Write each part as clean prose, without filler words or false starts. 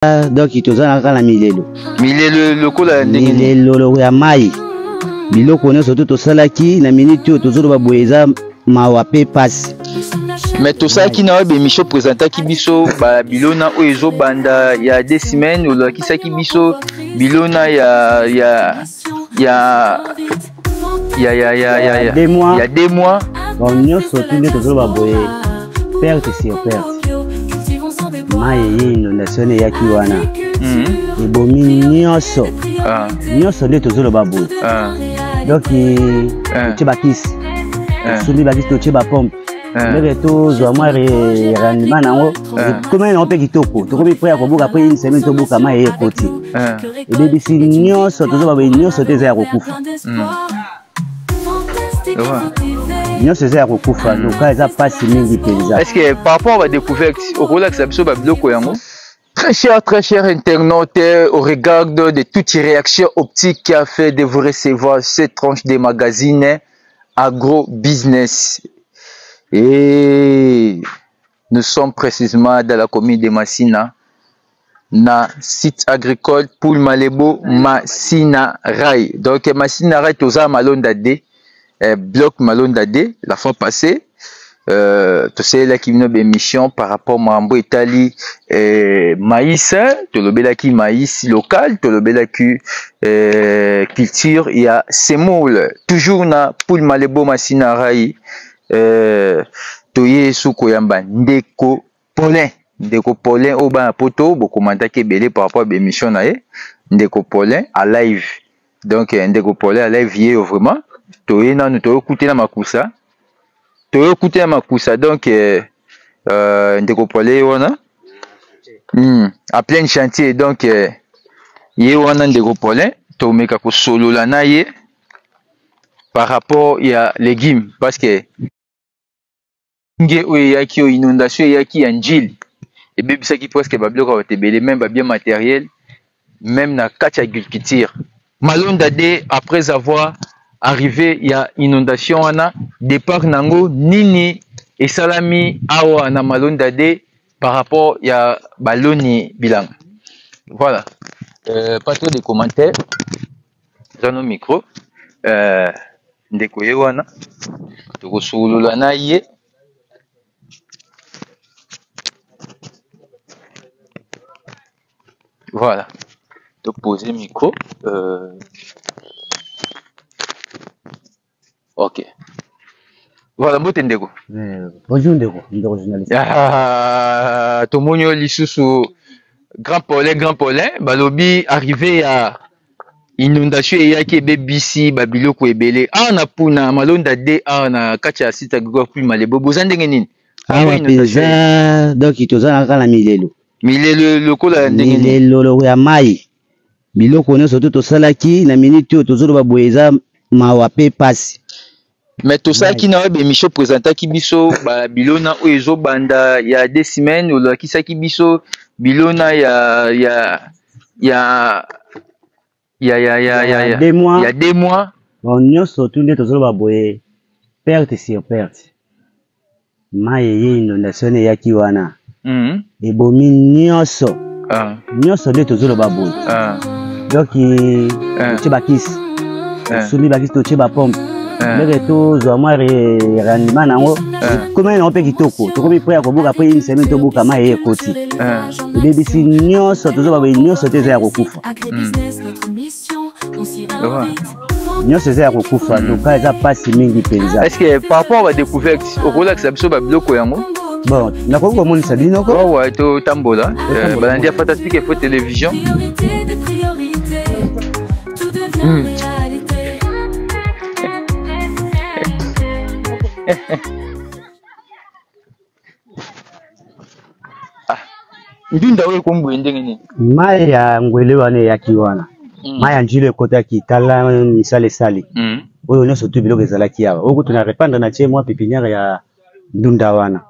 Donc toza na kaka na milelo. Milelo lokola ya ndenge nini? Milelo ya mai. Biloko nyonso to tosalaki na minute oyo tozoloba boye eza mawa mpe pasi. Mais tosalaki na yo baémission, présentaki biso babilona oyo ezobanda ya deux semaines, olakisaki biso bilona ya ya ya ya ya ya ya ya 2 mois, ya 2 mois. Bon, nyonso tu nde tozoloba boye, perte sur perte. Mai eye, inondation eyaki wana, ebomi nyonso. Nyonso nde tozoloba boye. Donc totie bakisi, tosombi bakisi, totie bapompe, ndenge tozwa mwa rendement nango, ekomani nango mpe kitoko, tokomi prêt ya kobuka. Après une semaine tobuka, mai eye ekoti, ebebisi nyonso. Tozoba boye, nyonso te eza ya kokufa. Nyonso eza ya kokufa. Loka eza mpasi mingi mpenza. Est ce que par rapport à badécouverte, okolakisa biso babiloko yango? Très cher, très cher internaute, au regard de toute réaction optique qui a fait de vous recevoir cette tranche des magazines Agro Business. Et nous sommes précisément dans la commune de Massina, na site agricole Poul Malebo Massina Rai. Donc Massina Rai, toza Malonda D, bloc Malonda D, la fois passée. Tosalelaki bino baémission par rapport makambo etali maïs, tolobelaki maïs local, tolobelaki culture ya semoule. Toujours na Poul Malebo Masina Rai, toye su koyamba ndeko Paulin, ndeko Paulin oyo bana poto bokomantaki ebele par rapport à baémission na ye, ndeko Paulin à live. Donc ndeko Paulin à live ye oyo vraiment toye nanu toyokutela makusa, toyokutela makusa. Donc ndeko Paulin ye wana en plein chantier. Donc ye wana ndeko Paulin, tomeka kosolola na ye par rapport ya légume, parce que nge oyo eyaki, oyo inondation eyaki ya Njili, ebebisaki presque babiloko ya bato ebele, même babien matériel, même na kati ya agriculture. Malonda de après avoir arrivé ya inondation wana, départ nango nini esalami awa na Malonda de par rapport ya baloni bilanga? Voilà, pas trop de commentaires, eza no micro. Ndeko ye wana, tokosolola na ye. Voilà, topose micro. Ok, voilà, mbote ndeko. Bonjour ndeko, ndeko journaliste. Ah, tomoni oyo lisusu grand Paulin, grand Paulin. Balobi arrivé ya inondation eyaki, ebebisi babiloko ebele awa na puna Malonda d awa na kati ya site agricole Poul Malebo. Boza ndenge nini? Awa mpenza, donc toza na kaka na milelo. Milelo lokola ya ndenge nini? Milelo ya mai. Biloko nyonso to tosalaki na minute oyo tozoloba boye eza mawa mpe pasi. Mais tosalaki na yo baémission, présentaki biso babilona oyo ezobanda ya 2 semaines, olakisaki biso bilona ya ya ya ya ya ya ya ya 2 mois, ya 2 mois. Bon, nyonso tu nde tozoloba boye, perte sur perte. Mai eye, inondation eyaki wana, ebomi nyonso. Nyonso nde tozoloba boye. Donc totie bakisi, tosombi bakisi, totie bapompe, ndenge tozwa mwa rendement nango, ekomani nango mpe kitoko, tokomi prêt ya kobuka. Après une semaine tobuka, mai eye ekoti, ebebisi nyonso. Tozoba boye, nyonso te eza ya kokufa. Nyonso eza ya kokufa. Loka eza mpasi mingi mpenza. Est ce que par rapport à badécouverte, okolakisa biso babiloko yango? Bon, nakoki komonisa bino ko. Wawa, totambola, balandi ya Fantastique Info Télévision. Ah, ndunda oyo ekomi ndenge nini? Mai ya ngwele wana eyaki wana, mai ya Njili ekotaki, tala misala esali. Oyo nyonso tu biloko ezalaki awa, oyo kutu na répandre na tie mwa pépinière ya ndunda wana.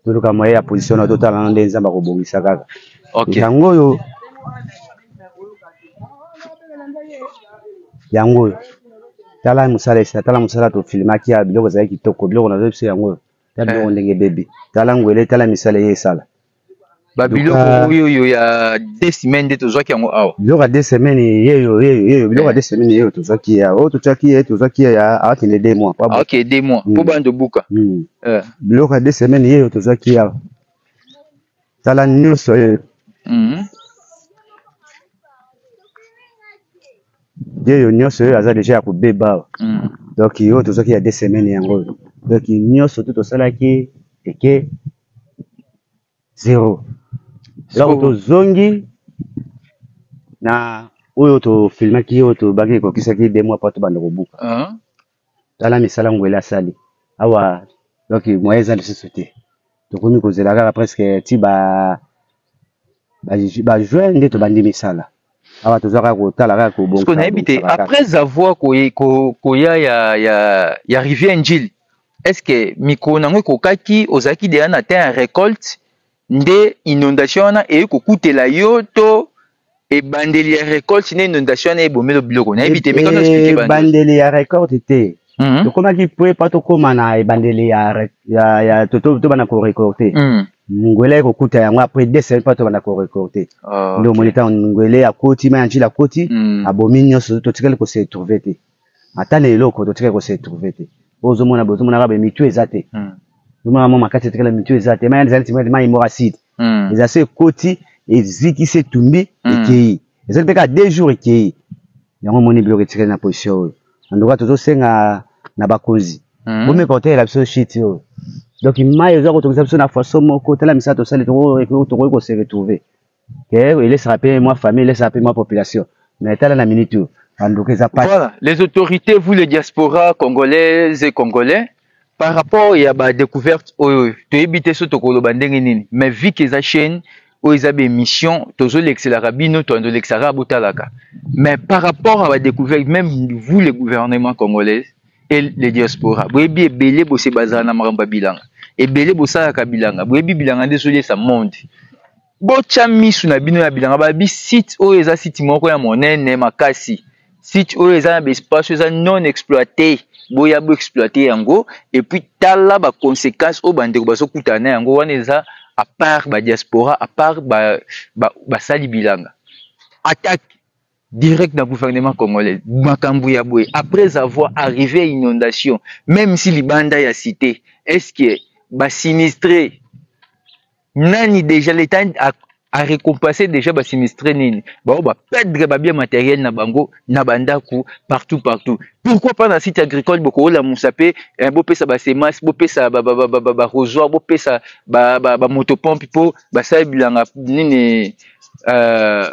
Toluka moyen ya position na totala na nde Nzambe akobongisa kaka. Yango oyo, yango oyo, tala mosala esala, tala mosala tofilmaki ya biloko ezalaki kitoko. Biloko nazo biso yango oyo, tala biloko ndenge ebebi, tala ngwele, tala misala eye esala. Babiloko oyo oyo ya 2 semaines nde tozwaki yango awa. Biloko ya 2 semaines yeyo, yeyo, yeyo, biloko ya 2 semaines yeyo tozwaki ya oyo totiaki ye, tozwaki ye ya akende 2 mois. Ok, 2 mois mpo bando buka. Biloko ya 2 semaines yeyo tozwaki awa, tala nyonso oyo. Yeyo nyonso oyo aza déjà ya kobeba awa. Donc oyo tozwaki ya 2 semaines yango oyo. Donc nyonso to tosalaki eke zéro. Donc tozongi na oyo tofilmaki, oyo tobaki ekokisaki 2 mois mpo tobanda kobuka. Tala misala ngwele asali awa. Donc moyen eza lisusu te, tokomi kozela kaka presque ti bajuin nde tobandi misala awa. Toza kaka kotala kaka kobongisa. Nayebi te, après avoir koya ya rivière Njili, est ce que mikolo nango ekokaki, ozalaki deja na temps ya récolte nde inondation wana eye kokutela yo, to ebandeli ya récolte nde inondation wana ebomeli biloko? Nayebi te. Ebandeli ya récolte te. Tokomaki po epa tokóma na ebandeli ya tobanda korécolter, ngwele ekokuta yango après 2 semaines mpa tobanda korécolter. Nde omoni ntango ngwele akoti, mai ya Njili akoti, abomi nyonso. Totikali kose retrouver te, ata na eloko totikali kose retrouver te. Oyo ozomona, bozomona kaka mitu eza te. Ozomona mwa makasi etikala, mitu eza te. Mai ezali neti mai moko acide, eza so ekoti, ezikisi, etumbi, ekei. Ezali mpe kaka 2 jours, ekei. Yango omoni biloko etikali na position oyo. Anduka tozosenga na bakonzi, bomeka kotalela biso shit oyo. Donc mai eza kotongisa biso na façon moko. Tala misala tosali, tokoki kose retrouver ke elesaka mpe mwa famille, elesaka mpe mwa population, mais tala na minute oyo, bandoka eza pasi. Voilà, les autorités, vous les diaspora congolaises et congolais, par rapport ya badécouverte oyo, toyebi te so tokoloba ndenge nini, mais vu que eza chaîne oyo eza baémission tozolekiselaka bino, toandolekisaka, botalaka. Mais par rapport à badécouverte, même vous le gouvernement congolais et les diaspora, boyebi ebele bose bazala na makambo ya bilanga, ebele bosalaka bilanga, boyebi bilanga nde ezoliesa monde. Botya misu na bino ya bilanga. Babi site oyo eza site moko ya monene makasi, site oyo eza na baespace oyo eza non exploité, boya boexploiter yango. Et puis tala baconséquence oyo bandeko bazokutana na yango wana. Eza à part badiaspora, à part basali ba, ba bilanga, attaque direct na gouvernement congolais. Makambo ya boye, après avoir arrivé à inondation, même si libanda ya cité, est ce que basinistré nani déjà l'État a récompensé déjà basinistré nini, bao baperdre babien matériel na bango na bandako partout partout? Pourquoi pas na site agricole? Bokolamusa mpe, bopesa basemence, bopesa baarrosoir, bopesa bamotopompe mpo basala bilanga nini,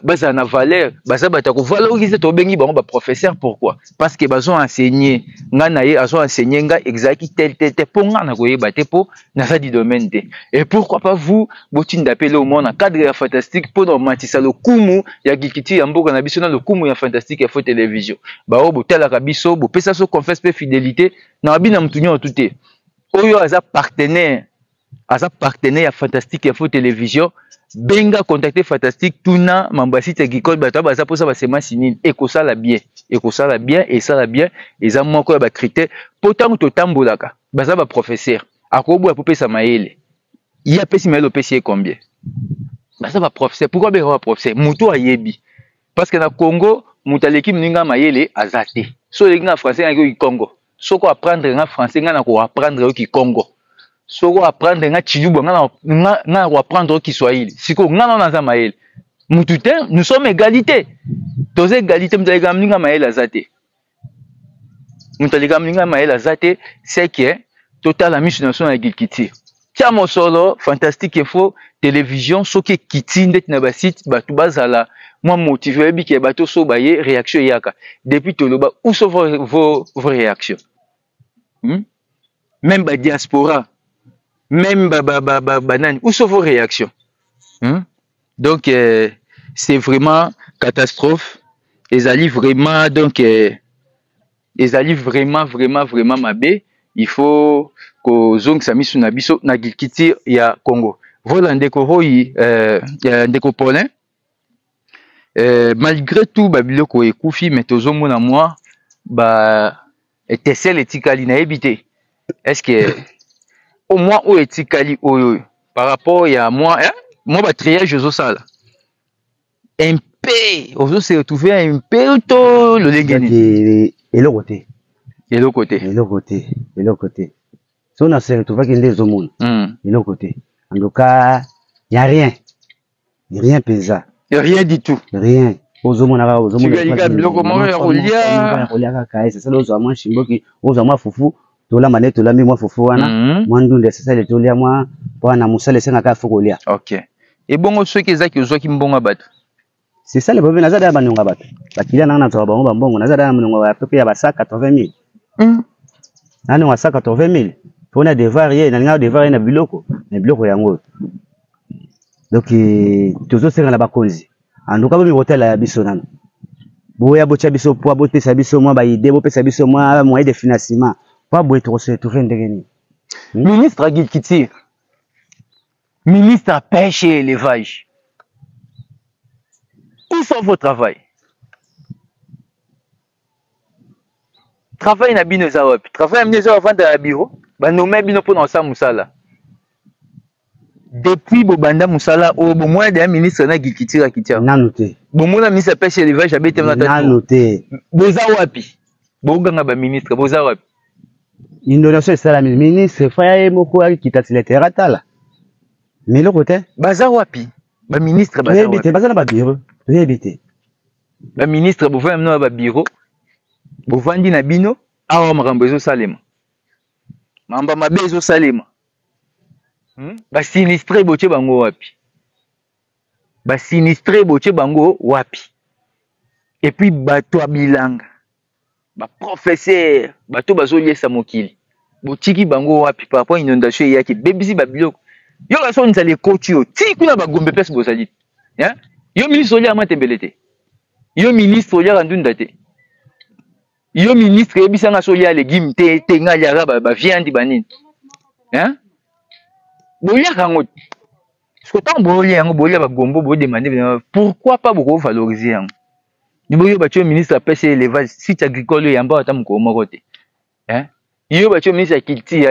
bazala na valeur. Baza bato ya kovaloriser. Tobengi bango baprofesseur, pourquoi? Parce que bazo enseigner nga na ye, azo enseigner nga ezalaki tel tel tel, mpo nga na koyeba te, mpo naza du domaine te. Et pourquoi pas vous, botinda mpe leo mona cadre ya Fantastique mpo na komatisa lokumu ya agriculture ya mboka na biso, na lokumu ya Fantastique Info Télévision. Baoyo botalaka biso, bopesa so confiance mpe fidélité na babina motu nyonso te oyo aza partenaire, aza partenaire ya Fantastique Info Télévision, benga, contacter Fantastique, tuna mambo ya site agricole. Bato baza mposa basemence nini ekosala bien, ekosala bien, esala bien. Eza moko ya bacritère mpo ntango totambolaka, baza baprofesseur, akoboya popesa mayele. Ye apesi mayele, opesi ye combien? Baza baprofesseur. Pourquoi bengaka baprofesseur? Moto ayebi, parce que na Congo moto aleki moninga mayele aza te. So oleki nga français, ngaki oki Congo. Soko apprendre nga français, nga na koapprendre yo kikongo. Soko apprendre nga chiluba, nga na koapprendre yo kiswahili. Sikoyo nga nano naza mayele mutu te. Nous sommes égalité, toza égalité. Moto aleka moninga mayele aza te, moto aleka moninga mayele aza te. C'est que totala miso na biso na agriculture. Tia mosolo Fantastique Info Télévision. Soki ekiti ndeti na basite, bato bazala mwa motivé. Oyebi ke bato so baye, réaction eyaka. Depuis toloba, où sont vos réactions? Même badiaspora, même banani, ba, ba, ba, où sont vos réactions? Donc c'est vraiment catastrophe. Ezali vraiment, donc ezali vraiment vraiment vraiment mabe. Il faut kozongisa misu na biso na agriculture ya Congo. Voilà, ndeko Roy, ndeko Paulin, malgré tout babiloko ekufi, mais tozomona mwa ba étincelle etikali. Nayebi te, est ce que au moins oyo etikali oyo par rapport ya mwa, eh? Mwa ba triage ozosala un peu, ozo se retrouver un peu to lolenge nini? Eloko te. Eloko te. Eloko te, eloko te. So na se retrouvaki nde ezomona. Eloko te. En tout cas, y a rien. Rien mpenza. Rien du tout. Rien. Ozomona kaka, ozomona biloko moko ya kolia. Ya kolia kaka, esesali ozwa mwa shimboki, ozwa mwa fufu, tolamba nde tolambi mwa fufu wana, mwa ndunda esesali tolia mwa mpo na mosala esengaka fo kolia. Ok. Ebongo soki ezaki ozwaki mbongo ya bato? C'est ça le problème, naza daya baniongo ya bato. Bakiliya nanga nazwaka bango bambongo, naza daya baniongo ya peu ya ba 180 000. Na niongo ya 180 000. Mpo na devoir ye, nalinga devoir ye na biloko, na biloko yango. Donc tozosenga na bakonzi. En tout cas bomi kotala ya biso nano. Boya botya biso poids, bopesa biso mwa ba idée, bopesa biso mwa moyen de financement. Po boye tokose retrouver ndenge nini? Ministre agriculture, ministre pêche et élevage, où sont vos travail? Travail na bino eza wapi? Travail na bino eza bavanda na bureau, banome bino mpona kosala mosala. Depuis bobanda mosala oyo, bomona deya ministre na agriculture akitia? Nanu te. Bomona ministre ya pêche et élevage abetema? Nanu te. Boza wapi? Boganga baministre, boza wapi? Inondation esalami, ministre fa ye moko akita sur le terrain atala. Mais eloko te. Baza wapi baministre? Baza Toyebi te, baza na babureau, toyebi te. Baministre, bovandi bino na babureau, bovandi na bino awa, makambo ezosalema, makambo mabe ezosalema. Basinistrés botie bango wapi? Basinistrés botie bango wapi? Et puis bato ya bilanga, baprofesseur, bato bazoliesa mokili, botiki bango wapi par rapport inondation eyaki ebebisi babiloko? Yo kaso nzala ekoti yo ti kuna bagombe place bozali. Yo ministre oliaka matembele te, yo ministre oliaka ndunda te, yo ministre eyebisanga so olia légume te te, nga aliaka baviande banini. Boliaka yango te, parce que ntango bolia yango, bolia bagombo, bodemande pourquoi pas bokovaloriser yango. Boyo batie ministre apesi élevage, site agricole oyo yamba ata mokolo moko te. Yo batie ministre ya culture,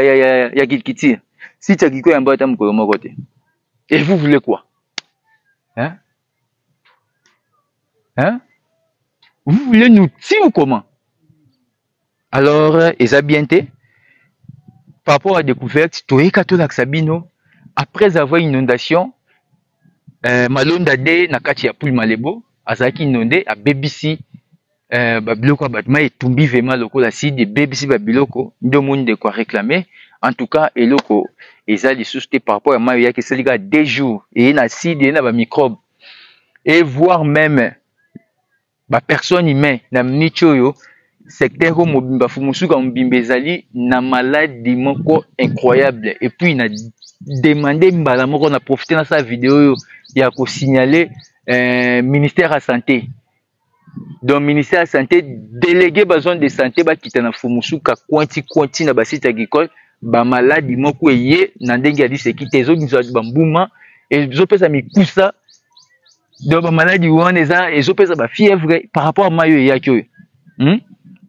ya agriculture, site agricole yamba ata mokolo moko te. Et vous voulez quoi, hein? Hein? Vous voulez nous tuer ou comment? Alors eza bien te. Par rapport à découverte, toyeka tolakisa bino après avoir inondation, Malonda de na kati ya Pool Malebo azalaki inondé, abebisi babiloko ya bato, mai etumbi vraiment lokola acide, ebebisi babiloko. Nde omoni ndeko aréclame. En tout cas eloko eza lisusu te par rapport ya mai oyaki, esali kaka 2 jours, eye na acide, eye na bamicrobe et voire même bapersonne humain. Na miniti oyo, secteur oyo mobimba, Fumusuka mobimba, ezali na maladie moko incroyable. Et puis na demande mbala moko, na profite nasala video oyo ya kosignale ministère ya santé. Donc ministère ya santé, délégué bazone de santé, bakita na Fumusuka cointi cointi na basite agricole. Bamaladi moko eye na ndenge ya liseki te, ezobimisa bato bambuma, ezopesa mikusa. Donc bamaladi wana eza ezopesa bafièvre par rapport a mai oyo eyaki oyo.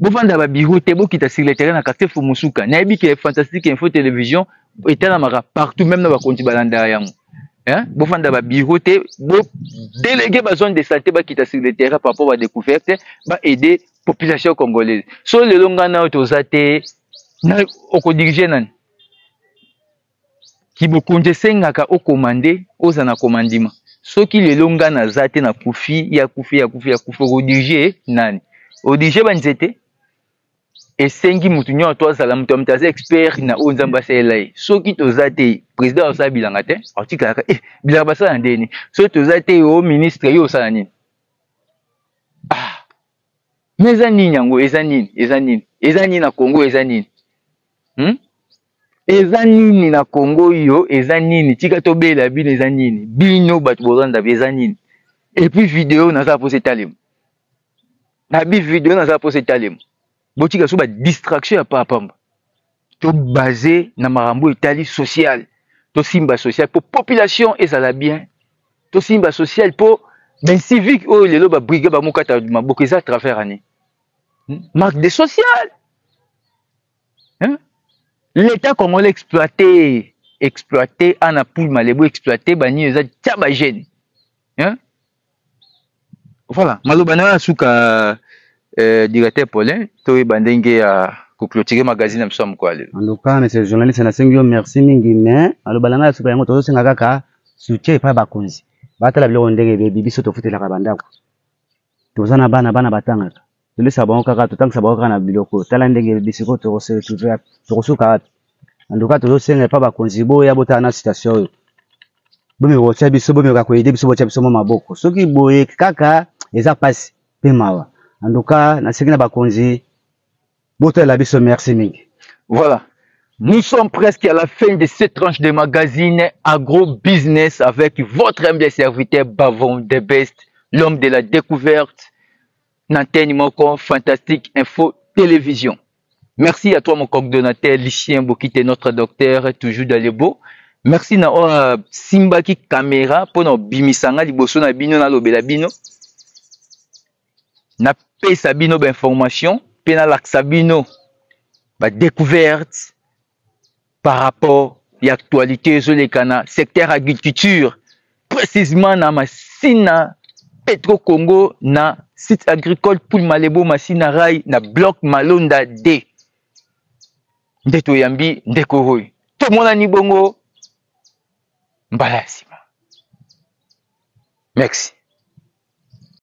Bovanda babureau te, bokita sur le terrain na quartier Fumusuka. Nayebi ke Fantastique Info Télévision etalamaka partout, même na bakonzi balandaka yango, hein? Bofanda babureau te, bodélégué bazone de santé bakita sur le terrain par rapport badécouverte, baaider population congolaise. So lelo ngai na oyo toza te, okodirige nani? Kibokonzi esengaka okomande, oza na komandima. Soki lelo ngai naza te, nakufi, ya kufi, ya kufi, ya kufi, okodirige nani? Odirige banzete? Esengi motu nyonso to azala moto ya moto aza expert na oyo Nzambe asalela ye. Soki toza te, président osala bilanga te, atikalaka bilanga basala ndeni. Soki toza te, o ministre, yo osala nini? Ah, mais eza nini yango? Eza nini? Eza nini? Eza nini na Congo? Eza nini? Eza nini na Congo oyo? Eza nini? Tika tobela bino, eza nini? Bino bato bozanda, eza nini? Et puis video naza mposa etalema na bi video, naza mposa etalema. Botika so badistraction ya papamba, tobase na makambo etali social. Tosimba social mpo population ezala bien, tosimba social mpo baincivique oyo lelo babrigade bamokata maboko eza à travers année, Manque de social, hein? L'État congolais exploité. exploité ana poule malebo exploité banini eza tia ba jeune, hein? Voilà, maloba na yo ya suka, directeur Paulin, toyeba ndenge ya koclôturer magazine na biso ya mokolo ya lelo. En tout cas, monsieur journaliste, nasengi yo merci mingi, mais maloba na ngai ya suka yango, tozosenga kaka soutien epai bakonzi batala biloko ndenge ebebi. Biso tofutelaka bandako, toza na bana, bana batangaka, tolesa bango kaka, totangisa bango kaka na biloko. Tala ndenge ebebi sikoyo, tokose retrouver, tokosuka wapi? En tout cas, tozosenga epai bakonzi boya botala na situation oyo, bomeka kotia biso, bomeka koaider biso, botia biso mwa maboko. Soki boye kaka, eza mpasi mpe mawa. En tout cas, nasengi na bakonzi botalela biso. Merci mingi. Voilà. Nous sommes presque à la fin de cette tranche de magazine Agro Business avec votre humble serviteur Bavon The Best, l'homme de la découverte, Nantene Moko, Fantastique Info Télévision. Merci à toi mon coordonnateur Lucien Bokite, notre docteur, toujours dans le beau. Merci na oyo simbaki caméra pour na bimisanga liboso na bino, na lobela bino. Na pesa bino ba information, pe na lakisa bino ba découverte par rapport ya actualité ezoleka na secteur agriculture, précisément na Masina Petro Congo, na site agricole Poul Malebo Masina Rai, na bloc Malonda D. Nde toyambi ndeko oyo, tomonani bongo mbala ya nsima. Merci.